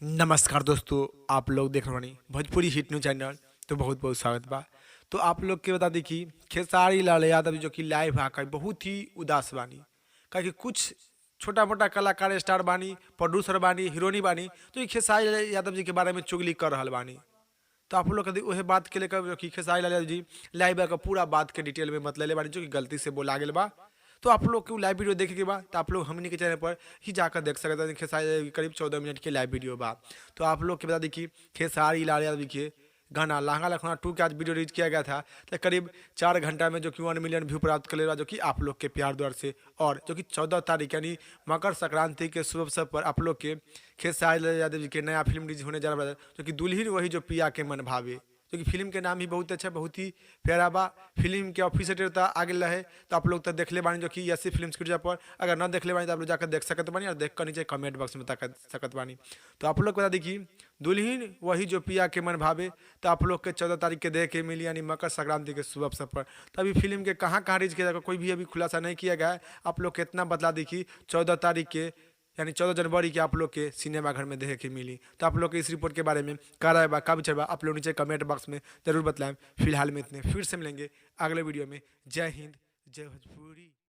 नमस्कार दोस्तों, आप लोग देख रहे बानी भोजपुरी हिट न्यूज चैनल। तो बहुत बहुत स्वागत बा। तो आप लोग के बता दी कि खेसारी लाल यादव जो कि लाइव आकर बहुत ही उदास बानी, काहे कुछ छोटा मोटा कलाकार स्टार बानी, प्रोड्यूसर बानी, हीरोनी बानी, तो ये खेसारी लाल यादव जी के बारे में चुगली कर रहल बानी। तो आप लोग वही बात के लेकर जो कि खेसारी लाल यादव जी लाइव आकर पूरा बात के डिटेल में मतलब ले बानी, जो कि गलती से बोला गेल बा। तो आप लोग के लाइव वीडियो देखे के बा तो आप लोग हमनी के चैनल पर ही जाकर देख सकते हैं। खेसारी लाल करीब 14 मिनट के लाइव वीडियो बा। तो आप लोग के बता दी कि खेसारी लाल यादव के गाना लहंगा लखनऊ 2 के आज वीडियो रिलीज किया गया था, तो करीब 4 घंटा में जो कि 1 मिलियन व्यू प्राप्त कर ले, जो कि आप लोग के प्यार द्वार से। और जो कि 14 तारीख यानी मकर संक्रांति के शुभ अवसर पर आप लोग के खेसारी लाल यादव जी के नया फिल्म रिलीज होने जा रहा है, जो कि दुल्हन वही जो पिया के मन भावे, जो कि फिल्म के नाम ही बहुत अच्छा, बहुत ही प्यारा बा। फिल्म के ऑफिस तो आगे रहे तो आप लोग तो देख ले बानी, जो कि ऐसी फिल्म के पर अगर न देख ले बानी तो आप लोग जाकर देख सकत बानी और देख कर नीचे कमेंट बॉक्स में बता सकत बानी। तो आप लोग बता दी कि दुल्हन वही जो पिया के मन भावे, तो आप लोग के 14 तारीख के देख के मिली, यानी मकर संक्रांति के शुभ अवसर पर। तो अभी फिल्म के कहाँ कहाँ रिलीज किया जाएगा कोई भी अभी खुलासा नहीं किया गया है। आप लोग के इतना बतला दी कि 14 तारीख के यानी 14 जनवरी के आप लोग के सिनेमा घर में देखे के मिली। तो आप लोग के इस रिपोर्ट के बारे में का राय बा, का विचार बा, आप लोग नीचे कमेंट बॉक्स में जरूर बतलाएं। फिलहाल में इतने, फिर से मिलेंगे अगले वीडियो में। जय हिंद, जय भोजपुरी।